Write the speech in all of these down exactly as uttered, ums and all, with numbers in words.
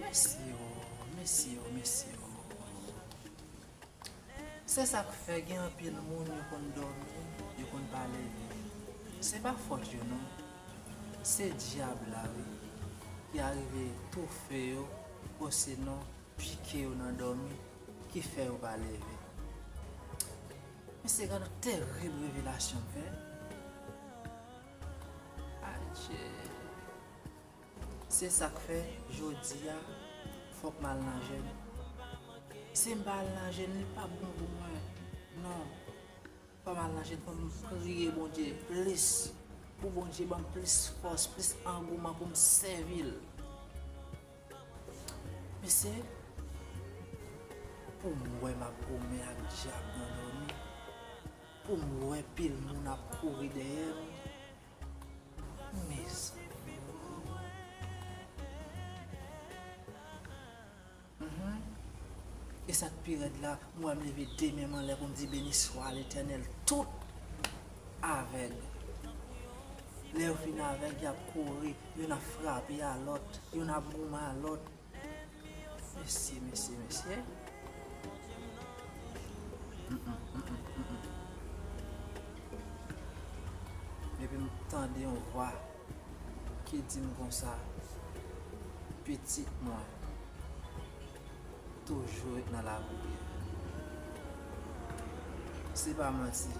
Mesye o, mesye o, mesye o. Se sa k fè gen anpil moun yo konn dòmi, yo konn pa leve. Se pa fòt yo non. Se dyab la wi, ki arive toufe yo, osinon pike yo nan dòmi, ki fè yo pa leve. Men se gade terib revelasyon m fè. Adje. Se sa k fè, jodi a, fòk m al nan jèn. Si m pa al nan jèn, li p ap bon pou mwen. Non. Fò m al nan jèn, fò m priye Bondye plis. Pou Bondye ban m plis fòs, plis angouman pou m sèvi l. Mesye, pou m wè m ap goumen ak dyab nan dòmi, pou m wè pil moun ap kouri dèyè m, mezanmi. Mhm. E sa k pi rèd la, m wè m leve de men m anlè pou m di, beni swa Letènèl, tout avèg. Lè yo fin avèg, y ap kouri, youn ap frape a lòt, youn ap goumen a lòt. Mesye, mesye, mesye. Mm, mm, mm, mm, mm, mm. Epi m tande yon vwa ki di m konsa, pitit mwen, toujou ret nan lapriyè. Se pa manti.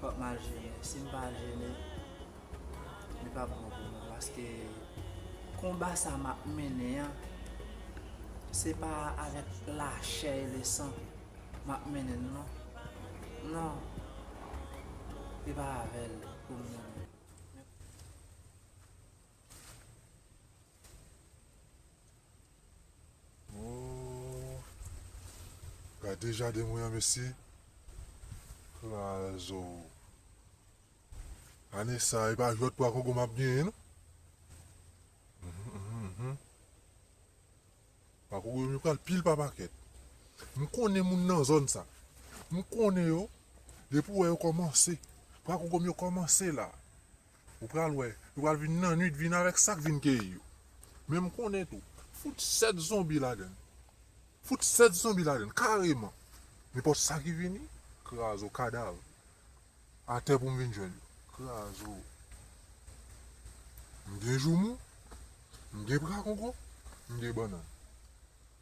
Fòk m al jene. Si m pa al jene, li p ap bon pou mwen, paske konba sa m ap mennen an, se pa avèk lachè e lesan m ap mennen l non. Non. E pa avè l pou m mennen l. Oh. Gade jaden mwen an, mesye. Krazo. Ane sa, e pa jwèt pwa kongo m ap genyen, non? Mhm, mhm, mhm. Pwa kongo yo pral pil pa pakèt. M konnen moun nan zòn sa. M konnen yo. Depi w wè yo kòmanse. Pwa kongo yo kòmanse la. Ou pral wè, yo pral vin nan nwit, vin avèk sa k vin keyi yo. Men m konnen tou, fout sèt zonbi ladan l. Fout sèt zonbi ladan l, kareman. Nenpòt sa ki vini, krazo, kadav. Atè pou m vin jwenn yo. Krazo. M gen joumou, m gen pwa kongo, m gen bannann.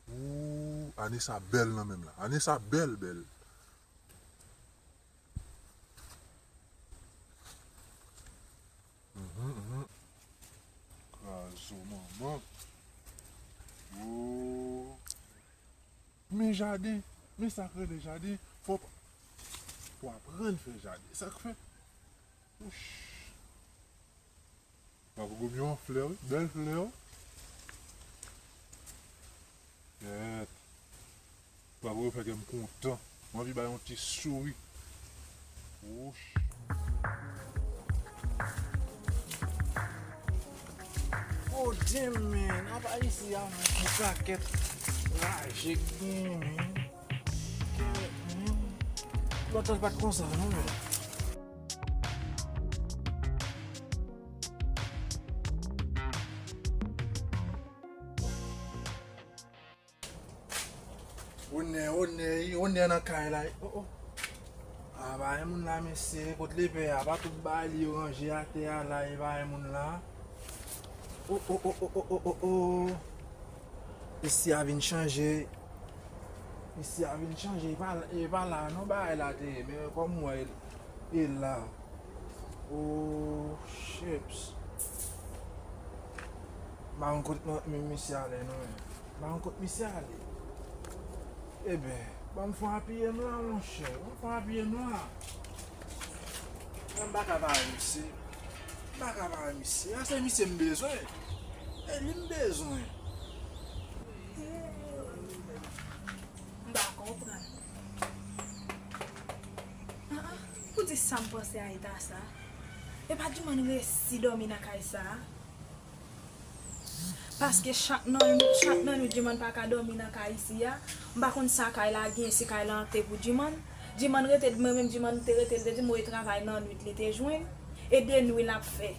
Ooh, ane sa bèl nan men m la. Ane sa bèl, bèl. Mhm, mhm. Krazo manman. Oh. Men jaden, men sa k rele jaden, fò, fò aprann fè jaden. Sa k fè? Wouch. Pwa kongo m yo an flè wi, bèl flè wi. Kèt. Pwa kongo fè kè m kontan. M anvi bay yon ti souri. Wouch. Oh damn man, apa isi a man, yon pakèt raje k genyen man. Kèt man. Lòt tan l pa t konsa non man. Onè, onè, onè nan kay la. Oh, oh. A, bagay moun la, mesye, kot lepè a, pa tout bagay li yo ranje atè a la, e bagay moun la. Oh, oh, oh. Isi a vin chanje. Isi a vin chanje, e pa, e pa la, non, bagay la te ye, men kòm ou wè, e la. Oh, chips. M pa konn kot non, men misye ale, non, men. M pa konn kot misye ale. Eben, ban m fon apiye m la, monchè. Ban m fon apiye m la. Mwen m pa ka bare misye. M pa ka bare misye. A se misye m bezwen. E li m bezwen. M pa konprann. Ah, ah, pou di sa m panse a eta sa. E pa Djimàn resi dòmi nan kay sa. Paske chak nan, chak nan nwit Djimàn pa ka dòmi nan kay isi a. M pa konn sa kay la gen, si kay la an te pou Djimàn. Djimàn rete, mwen menm Djimàn te rete, li te di m, woy travay nan nwit li te jwenn. E de nwi l ap fè.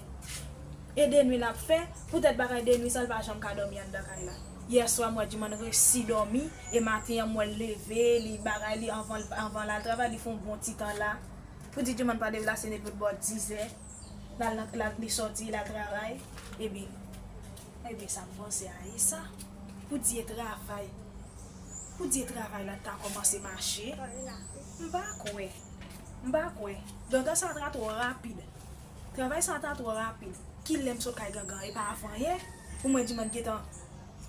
E de nwi l ap fè, poutèt bagay de nwi sa, l pa janm ka dòmi anndan kay la. Yèswa, m wè Djimàn resi dòmi, e maten an, m wè l leve, li bagay, li anvan, anvan l al travay, li fè yon bon ti tan la. Pou di Djimàn pa deplase depi bò dizè, l al nan, l al, li sòti, l al travay. Ebyen, ebyen, sa m panse a, e sa. Pou di e travay. Pou di e travay la ta kòmanse mache. M pa kwè. M pa kwè. Gangan sa ta twò rapid. Travay sa ta twò rapid. Kilè m sot kay Gangan? E pa avan yè. Pou mwen Djimàn gentan,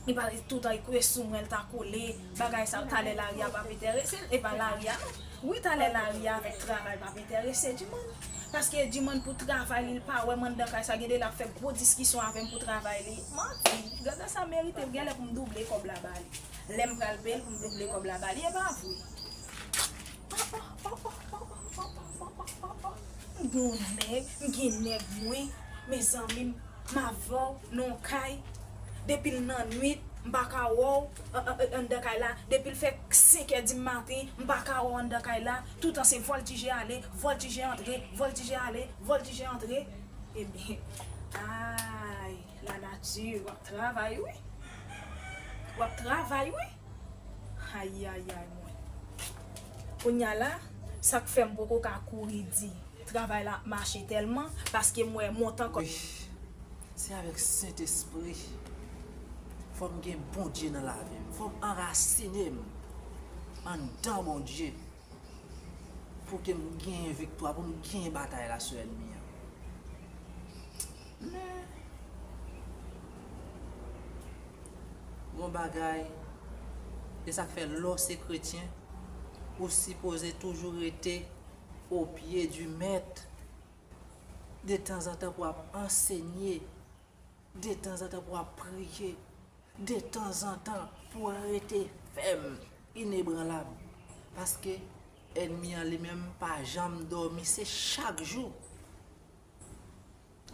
e pa toutan e kwe sou mwen, l ta kole. Bagay sa, talè lari a p ap enterese l. E pa lari a, non. Wi, talè lari a avèk travay p ap enterese Djimàn. Paske Djimàn pou travay li, l pa wè m anndan kay sa, gen de lè l ap fè gwo diskisyon avè m pou travay li. Manti. Gangan sa merite, gen lè pou m double kòb la ba li. Lè m pral peye l pou m double kòb la ba li, e pa vre? M gen yon nèg, m gen nèg mwen, mezanmi, m avè w nan yon kay. Depi l nan nwit, m pa ka wè w, an, an, anndan kay la. Depi l fè senk è di maten, m pa ka wè w anndan kay la. Toutan se vòltije ale, vòltije antre, vòltije ale, vòltije antre. Ebyen, ay, lanati, w ap travay, wi. W ap travay, wi. Ayayay, mwen. Kounye a la, sa k fè m poko ka kouri di travay la ap mache tèlman, paske m wè montan kò. Wi, se avèk Sentespri. Fò m gen Bondye nan lavi m. Fò m anrasine m anndan Bondye. Pou ke m genyen viktwa, pou m genyen batay la sou ènmi an. Men, gon bagay, e sa k fè lè w se kretyen, ou sipoze toujou rete au pied du maître. Detanzantan pou w ap ansenye, detanzantan pou w ap priye, detanzantan pou w rete fèm, inebranlab. Paske ènmi an li menm pa janm dòmi, se chak jou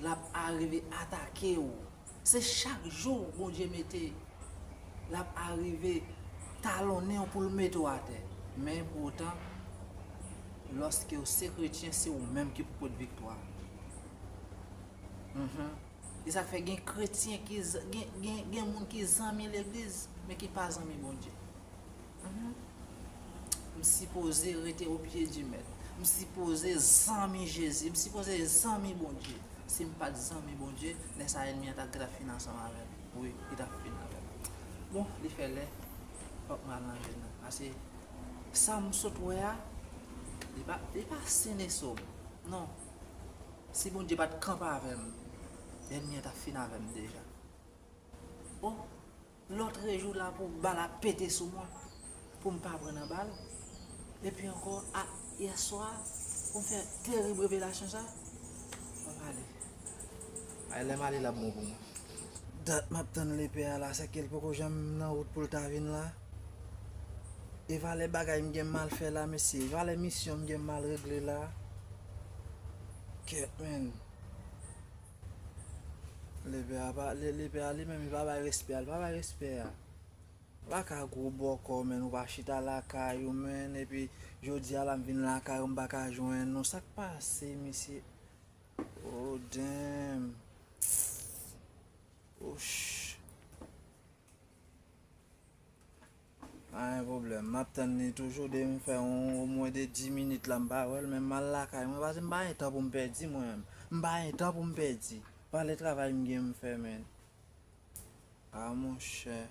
l ap arive atake w. Se chak jou Bondye mete, l ap arive talonnen w pou l mete w atè. Men poutan, lòske w se kretyen, se ou menm ki pou pot viktwa. Mhm. E sa k fè gen kretyen ki z-, gen, gen, gen moun ki zanmi legliz, men ki pa zanmi Bondye. Mhm. M sipoze rete au pied du maître. M sipoze zanmi Jezi. M sipoze zanmi Bondye. Si m pa t zanmi Bondye, lè sa a ènmi an t ap gentan fin ansanm avè m. Wi, li t ap fin avè m. Bon, li fè lè, fòk m al nan jèn nan. Paske sa m sot wè a, li pa, li pa seneso m. Non. Si Bondye pa t kanpe avè m, ènmi an t ap fin avè m deja. O, lòtrejou la pou bal ap pete sou mwen, pou m pa pran nan bal. Epi ankò, a, yèswa, pou m fè terib revelasyon sa, m ap ale. Ay, lè m ale, l ap bon pou mwen. Dat m ap tann lepè a la, sèke l poko janm nan wout pou l ta vin la. E valè bagay m gen mal fè la, mesye, e valè misyon m gen mal regle la. Kèt, menn. Lepè a pa, le-, lepè a li menm, li pa bay respè a, li pa bay respè a. Ou pa ka gwo bòkò, menn, ou pa chita lakay ou, menn, epi jodi a la m vin lakay ou, m pa ka jwenn ou. Sa k pase, mesye? Oh, damn. Ouch. Pa gen pwoblèm. M ap tann li toujou, depi m fè yon, omwen de dis minit la, m pa wè l, men m al lakay mwen, paske m pa gen tan pou m pèdi, mwen menm. M pa gen tan pou m pèdi. Valè travay m gen m fè, menn. A, monchè.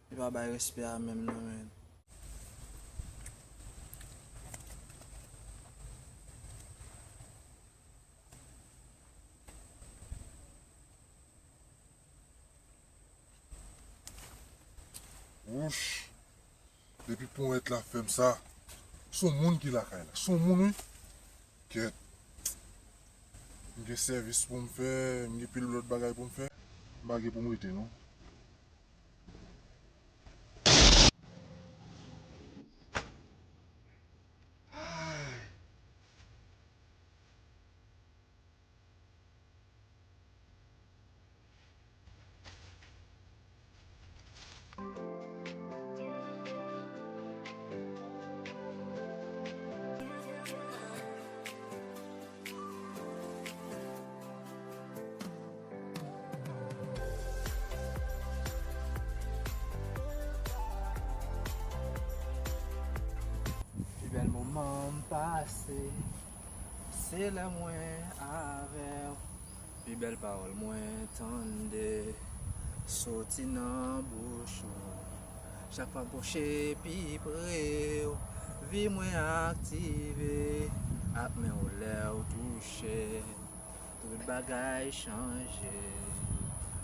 Li pa bay respè a menm, non, menn. Wouch! Depi ponyèt la fè m sa, s on moun ki lakay la. S on moun, wi. Kèt. M gen sèvis pou m fè, m gen pil lòt bagay pou m fè. M pa gen pou m rete, non. m pase, se lè mwen avè w. Pi bèl pawòl mwen tande soti nan bouch ou. Chak fwa m pwoche pi pre w, vi mwen aktive ak men w lè w touche. Tout bagay chanje.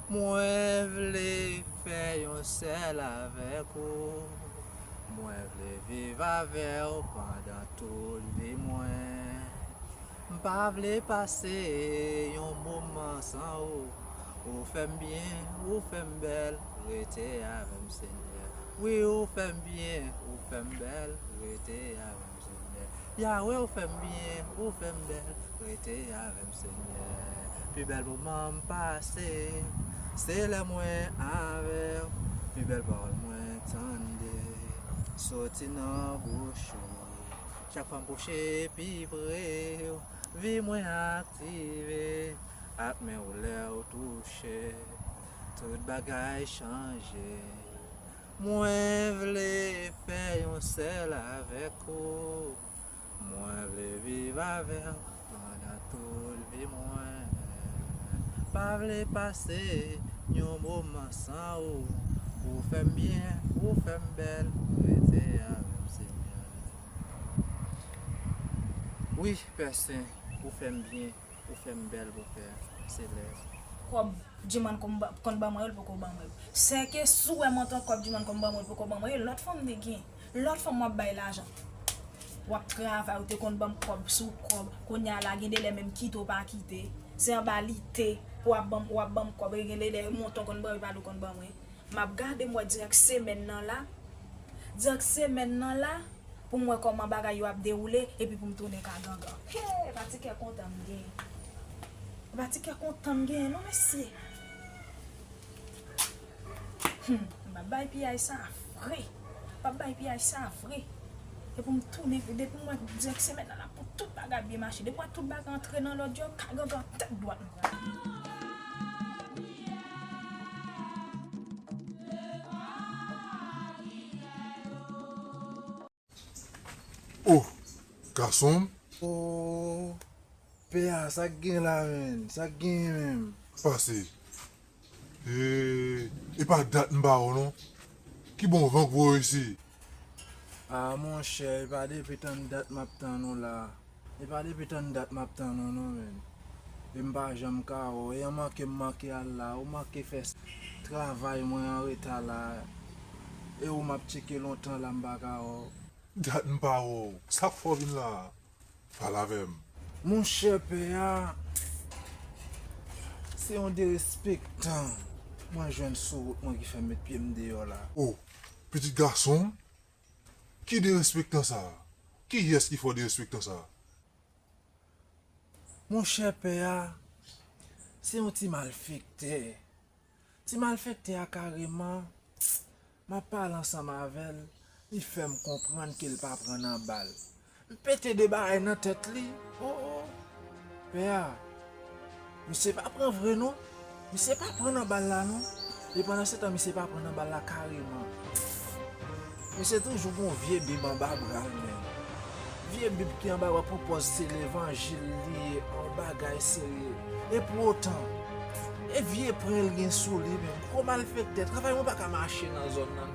Mwen vle fè yon sèl avèk ou. Mwen vle viv avè w pandan tout vi mwen. M pa vle pase yon moman san ou. Ou fè m byen, ou fè m bèl, rete avè m, Senyè. Wi, ou fè m byen, ou fè m bèl, rete avè m, Senyè. Yawe, ou fè m byen, ou fè m bèl, rete avè m, Senyè. Pi bèl moman m pase, se lè mwen avè w. Pi bèl pawòl mwen tande soti nan bouch ou. Chak fwa m pwoche pi pre w, vi mwen aktive ak men w lè w touche. Tout bagay chanje. Mwen vle fè yon sèl avèk ou. Mwen vle viv avè w pandan tout vi mwen. Pa vle pase yon moman san ou. Ou fè m byen, ou fè m bèl, rete avè m, Senyè. Wi, Pè Sen, ou fè m byen, ou fè m bèl, Bondye Selès. Kòb Djiman konn ba, konn ban mwen yo, l poko ban mwen yo. Sèke si w wè montan kòb Djiman konn ban mwen yo, l poko ban mwen yo, lòt fanm te gen. Lòt fanm w ap bay lajan. W ap travay, ou te konn ban m kòb sou kòb. Kounye a la, gen de lè menm kite w pa kite. Se anba lite pou w ap ban m, w ap ban m kòb. E gen de lè montan w konn ban yo, pa l ou konn ban mwen. M ap gade, m wè dirèk semèn nan la. Dirèk semèn nan la, pou m wè kòman bagay yo ap dewoule, epi pou m tounen ka gangan. Hey, pa ti kè kontan m genyen. Pa ti kè kontan m genyen, non, mesye. Hmm, m ap bay piyay sa vre. M ap bay piyay sa vre. E pou m tounen, depi m wè dirèk semèn nan la, pou tout bagay byen mache. Depi w wè tout bagay antre nan lòd yo, ka gangan tèt dwat m pran. Oh, gason m. Oh, pè a, sa k gen la, menm? Sa k genyen menm? Pase. E, e pa dat m pa wè w non. Ki bon van k voye w isi? Ah, monchè, e pa depi tann dat m ap tann ou la. E pa depi tann dat m ap tann ou non, menm. E m pa janm ka wè w. E an manke m manke al la. Ou manke fè s-, travay mwen an reta la. E ou m ap tcheke lontan la, m pa ka wè w. Dat m pa wè w. Sa k fè w vin la a? Pale avè m. Monchè, pè a, se yon derespektan mwen jwenn sou wout mwen ki fè m met pye m deyò la. Oh, pitit gason m? Ki derespektan sa a? Kiyès ki fè w derespektan sa a? Monchè, pè a, se yon ti malfektè. Ti malfektè a kareman, m ap pale ansanm avè l, li fè m konprann ke l pa pran nan bal. M pete de bagay nan tèt li. Oh, oh. Pè a, misye pa pran vre non. Misye pa pran nan bal la non. E pandan se tan, misye pa pran nan bal la kareman. Misye toujou gon vye bib anba bra l menm. Vye bib ki anba bra pou pòz se levanjil li ye, yon bagay serye. E pou otan, e vye pwen l gen sou li menm. Gwo malfektè, travay mwen pa ka mache nan zòn nan.